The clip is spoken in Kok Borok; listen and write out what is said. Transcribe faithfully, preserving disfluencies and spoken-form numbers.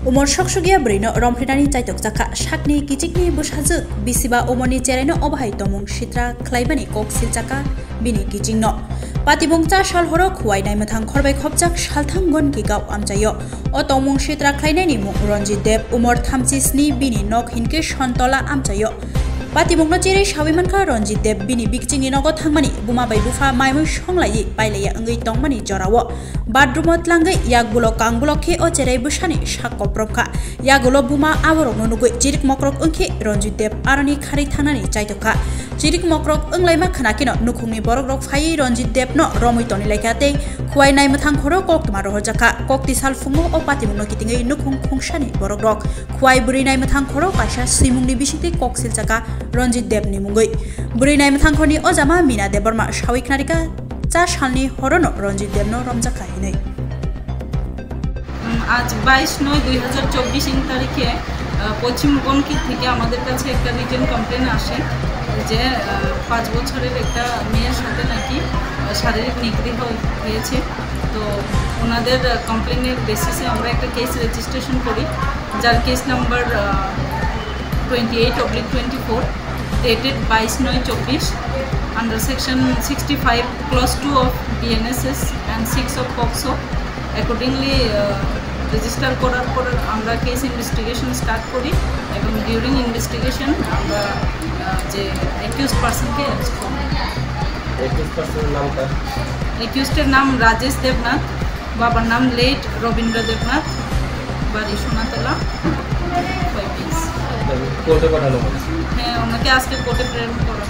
Umor soksokya bwrwino romphrinani chaitok chakha sakni kichikni bwsajwk bisiba umorni cheraino obohai tongmung sitra khlaimani kok silchakha bini kichingno. Patimung cha sal horo Khuwai Naimwthang khorbai khopjak salthang gon kigao amchaio. O tongmung sitra khlainaini mung Ranjit Deb, umor thamchi sni, bini nok hinkhe Sontola amchaio. Patimungno cherwi sawi mankha Ranjit Deb bini bikchingni nogo thangmani buma bai bupha maimui songlaiwi pailaiya wngwi tongmani jorao. Bathroom-o tlangwi yakbulo kangbulok khe o cherai bwsani sak kopromkha. Yagulo buma aborokno nugwi chirik mokrok wngkhe Ranjit Deb aroni kharwi thangnani chaitokha. Chirik mokrok wnglaima khwnakeno nukhungni borokrok phaiwi Ranjit Debno romwi tonilaikha tei Khuwai Naimwthang khoro koktwma rohorjakha. Kokti sal phungo o patimungno kitingwi nukhung khungsani borokrok Khuwai bwrwi Naimwthang khoro kaisa swimungni bisingtwi kok silchakha Ranjit Debni mungwi. Bwrwi Naimwthang khorni ojama Mina Debbarma sawi khnarikha, cha salni horono Ranjit Debno romjakha hinwi. উম, আজ বাইশ নয় দুই হাজার চব্বিশ ইং তারিখে আহ, পশ্চিম বনকি থেকে আমাদের কাছে একটা রিটেন কমপ্লেন আসে যে আহ, পাঁচ বছরের একটা মেয়ের সাথে নাকি আহ, শারীরিক নিগৃহ হয়েছে। তো ওনাদের কমপ্লেনের বেসিসে আমরা একটা কেস রেজিস্ট্রেশন করি, যার case number twenty eight oblique twenty four, dated বাইশ নয় চব্বিশ, under section sixty five clause two of B N S S and six of POCSO. Accordingly register করার পর আমরা কেস ইনভেস্টিগেশন স্টার্ট করি এবং ডিউরিং ইনভেস্টিগেশন আমরা আহ, যে অ্যাকিউজ পার্সনকে অ্যারেস্ট করি। একুশ পার্সেন্ট নামটা অ্যাকিউজের নাম রাজেশ দেবনাথ, বাবার নাম লেট রবীন্দ্র দেবনাথ, বাড়ি সোনাতলা, কয়েকদিন। কোর্টে পাঠানো হয়েছে। হ্যাঁ, ওনাকে আজকে কোর্টে প্রেরণ করা